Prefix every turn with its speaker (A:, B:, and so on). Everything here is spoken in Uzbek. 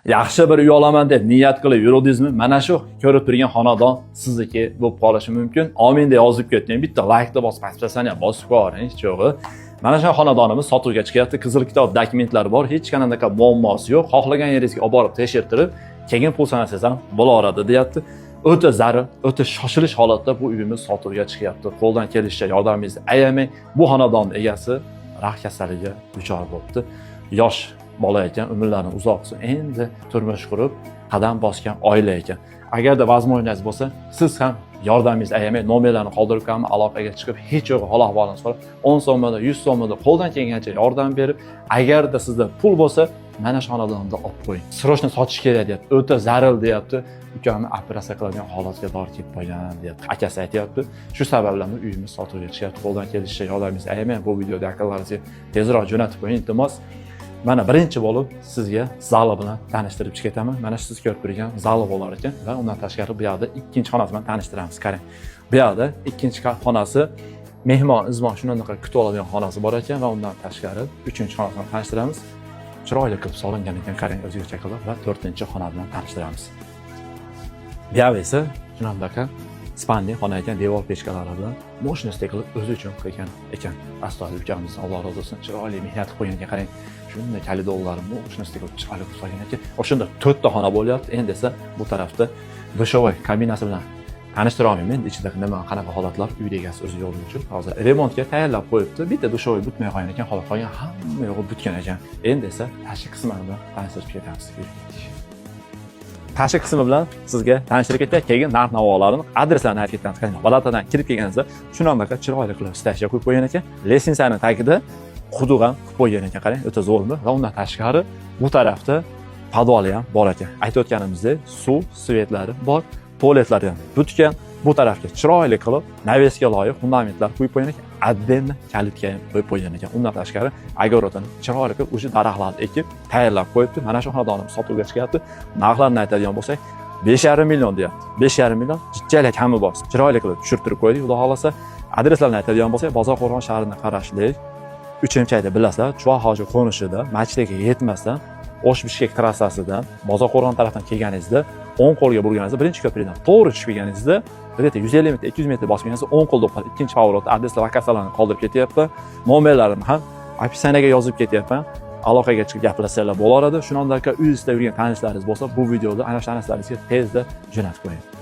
A: Yaxshi bir uy olaman deb niyat qilib yuruvdingizmi? Mana shu ko'rib turgan xonadon sizniki bo'lib qolishi mumkin. Omin deb yozib ketding. Bitta laykni bosib, подписаться ham bosib qo'ying, hech yo'g'i. Mana shu xonadonimiz sotuvga chiqyapti. Qizil kitob dokumentlari bor, hech qanaqa muammosi yo'q. Xohlagan yeringizga olib borib tekshirtirib, keyin pul sanasangiz ham bo'laveradi, deyapti. O'ta zarur, o'ta shoshilish holatda bu uyimiz sotuvga chiqyapti. Qo'ldan kelishicha yordamingizni ayamang. Bu xonadonning egasi rak kasaliga duchor bo'libdi. Yosh bola ekan, umrlarini uzoq qilsin. Endi turmush qurib, qadam bosgan oila ekan. Agarda возможность bo'lsa, siz ham yordamingizni ayamang, nomerlarni qoldirib qo'yaman, aloqaga chiqib, hech yo'g'i hol ahvolini so'rab, 10 so'mmada, 100 so'mmada qo'ldan kelgancha yordam berib, agarda sizda pul bo'lsa, mana shu xonadonni olib qo'ying. Срочно sotish kerak deyapti. O'ta zarur deyapti. Ukamni operatsiya qiladigan holatga to'g'ri kelib qolgan deyapti. Akasi aytyapti. Shu sababdan uyimiz sotuvga chiqyapti. Qo'ldan kelishicha yordamingizni ayamang. Bu videoni yaqinlaringizga tezroq jo'natib qo'ying, iltimos. Mana birinchi bo'lib sizga zali bilan tanishtirib chiqib ketaman. Mana shu siz ko'rib turgan zali bo'lar ekan va undan tashqari bu yoqda ikkinchi xonasi bilan tanishtiramiz. Qarang. Bu yoqda ikkinchi xonasi, mehmon izmon shunaqa kutib oladigan xonasi bor ekan va undan tashqari uchinchi xonasi bilan tanishtiramiz. Chiroyli qilib solingan ekan, qarang, o'zgacha qilib va to'rtinchi xona bilan tanishtiramiz. Bu yoq esa shunaqa спальный xona ekan, devor pechkalari bilan мощности qilib o'zi uchun qilgan ekan. Astoydil ukamiz, Alloh rozi bo'lsin, chiroyli mehnat qilib qo'ygan ekan, qarang. Shunday koridorlari мощности qilib chiroyli qilib solgan ekan. O'shanda to'rtta xona bo'lyapti. Endi esa bu tarafda душевой kabinasi bilan tanishtira olmayman. Endi ichida nima, qanaqa holatlar, uy egasi o'zi yo'qligi uchun hozir remontga tayyorlab qo'yibdi. Bitta душевой bitmay qolgan ekan, xolos, qolgan hamma yo'g'i bitgan ekan. Endi esa tashqi qismi bilan tanishtirib ketamiz. Yurib ketdik. Tashqi qismi bilan sizga tanishtirib ketdik, keyin narx navolarini, adreslarni aytib ketamiz. Qarang, palatadan kirib kelganingizda shunaqa chiroyli qilib стоящий qo'yib qo'ygan ekan. Лестница ni tagida quduq ham qilib qo'ygan ekan, qarang, o'ta zo'rmi? Va undan tashqari bu tarafda podvali ham bor ekan. Aytib o'tganimizdek, suv, свет lari bor, tualetlari ham bitgan. Bu tarafga chiroyli qilib навес ga loyiq fundamentlar qo'yib qo'ygan ekan. Отдельно калитка ham qo'yib qo'ygan ekan. Undan tashqari огород ini chiroyli qilib o'sha daraxtlarni ekib tayyorlab qo'yibdi. Mana shu xonadonimiz sotuvga chiqyapti. Narxlarini aytadigan bo'lsak, 5,5 million deyapti. 5,5 million, jichchalik kami bor. Chiroyli qilib tushirtirib qo'ydik, xudo xohlasa. Adreslarni aytadigan bo'lsak, Bozorqo'rg'on shahriga qarashli Uchimchayda, bilasizlar, Chuvoq hoji qo'nishida masjidga yetmasdan O'sh Bishkek trassasidan Bozorqo'rg'on tarafdan kelganingizda, o'ng qo'lga burganingizda, birinchi ko'prikdan to'g'ri tushib kelganingizda, где-то 150 metr, 200 metr bosib kelganingizda o'ng qo'lda bo'ladi. Ikkinchi поворот. Adreslar, lokatsiyalarni qoldirib ketyapti. Nomerlarimni ham описание ga yozib ketyapman. Aloqaga chiqib gaplashsanglar bo'laveradi. Shundan uy istab yurgan tanishlaringiz bo'lsa, bu videoni ana shu tanishlaringizga tezda jo'natib qo'ying.